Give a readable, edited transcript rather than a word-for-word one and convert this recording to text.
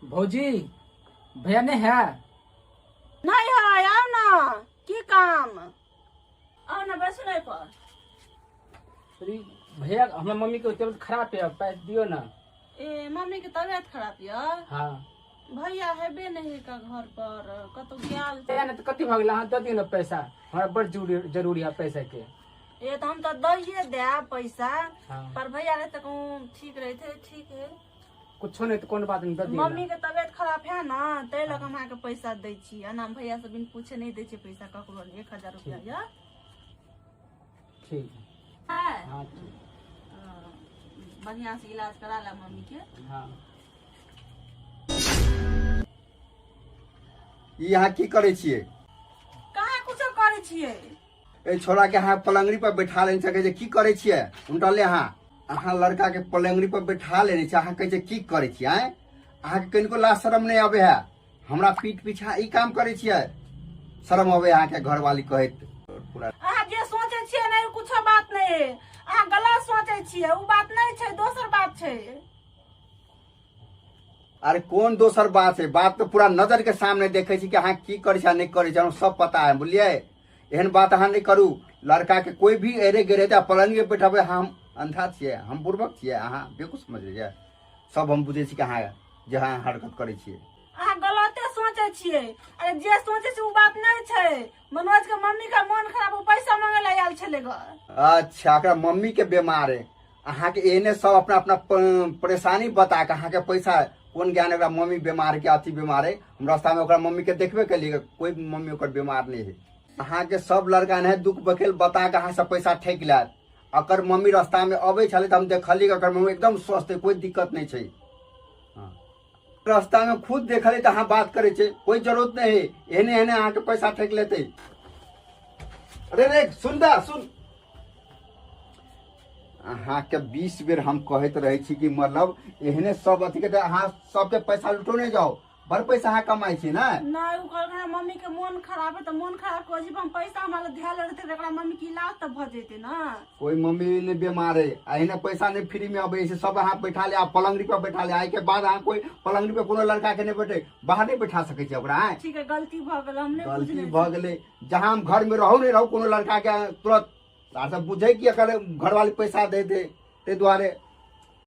भौजी भैया नहीं है? नहीं है, आउ ना, की काम? आउ ना, बैसू नहीं पर। अरे भैया, हमरा मम्मी के तबियत खराब है, पैसा दियो ना। ए, मम्मी के तबियत खराब यऽ? हाँ। भैया हेबे नहीं है का घर पर, कतौ गेल। भैया ने तऽ कथी भऽ गेल? अहाँ दऽ दियौ ने पैसा, हमरा बड़ जरूरी जरूरी है पैसा के। ए, तऽ हम तऽ दहिए देब पैसा। हाँ। पर भैया रहते कहूँ ठीक रहते, ठीक है। कुछो नहीं तऽ कोनो बात नहीं, दऽ दियौ मम्मी ने। के तबियत खराब है ना, ताहि लऽ कऽ हम अहाँके पैसा दै छी। एना हम भैया से बिन पूछे नहीं दै छियै पैसा ककरो। 1000 रुपया यऽ। ठीक। है। हाँ, ठीक। बढ़िया से इलाज करा ला मम्मी के। हाँ। ई अहाँ की करै छियै? कहाँ कुछो करै छियै। एहि छोरा के अहाँ पलंगड़ी पर बैठा लेने छै जे की करै छियै? उनटले अहाँ अहाँ लड़का के पलंगड़ी पर बैठा लेने छै, अहाँ कहै छै की करै छियै? आँय, अहाँके कनिको लाज शरम नहि अबै है? हमरा पीठ पीछा ई काम करै छियै, शरम अबै अहाँके घरवाली कहैत पूरा? अहाँ जे सोचै छियै ने, कुछो बात नहीं है। अहाँ गलत सोचै छियै, उ बात नहीं छै, दोसर बात छै। अरे, कोन दोसर बात है? बात तो पूरा नजर के सामने देखे छी कि अहाँ की करै छी आ नहि करै छी, हमरा सब पता है, बुझलियै? एहन बात अहाँ नहि करू। लड़का के कोई भी एरे गेरे तऽ पलंग पे बैठबै, हम अंधा छियै? हम बुड़बक छियै? अहाँ बेवकूफ समझलियै? सब हम बुझै छी कि अहाँ जे अहाँ हरकत करै छियै। अहाँ गलते सोचै छियै। अरे, जे सोचै छी उ बात नहीं छै। मनोज के मम्मी के मन खराब, उ पैसा मांगे ला आयल छलै घर। अच्छा, एकरा मम्मी के बीमार है। अहाँके एहने सब अपना अपना परेशानी बता के अहाँके पैसा कोन ज्ञान? ओकरा मम्मी बीमार के अथी बीमार है, हम रास्ता में ओकरा मम्मी के देखबे केलिए, कोई मम्मी ओकर बीमार नहीं है। अहाँके सब लड़का एनाहे दुख बखेल बता के अहाँ सब पैसा ठकि लेत। अकर मम्मी रास्ता में अबै छलै तऽ हम देखलियै कि ओकर मम्मी एकदम स्वस्थ है, कोई दिक्कत नहीं छै। हाँ। रास्ता में खुद देखलियै तऽ अहाँ बात करै छै, कोई जरूरत नहीं है। एहने एहने अहाँके पैसा ठकि लेतै। अरे रे, सुन दा, सुन। अहाँके 20 बेर हम कहैत रहै छी कि मतलब एहने सब अथी के तऽ अहाँ सबके पैसा लुटौने जाउ। बड़ पैसा अहाँ कमाइ छी ने? नहीं, उ कहलकै हमरा मम्मी के मोन खराब है, तऽ मोन खराब के वजह हम पैसा हमरा लग धैल रहतै तऽ एकरा मम्मी के इलाज तऽ भऽ जेतै ने। कोई मम्मी नहीं बीमार है। एहने पैसा नहीं फ्री में अबै छै। सब अहाँ बैठा ले आ पलंगड़ी पर बैठा ले। आइ के बाद अहाँ कोई पलंगड़ी पर कोनो लड़का के नहीं बैठे, बाहर नहीं बैठा सकै छै ओकरा, आँय? ठीक है, गलती भऽ गेल, हम नहीं गलती बुझने। भऽ गेलै। जहाँ हम घर में रहू नहीं रहू, कोनो लड़का के तुरंत आर सब बुझै कि एकर घरवाली पैसा दे दे, ताहि दुआरे।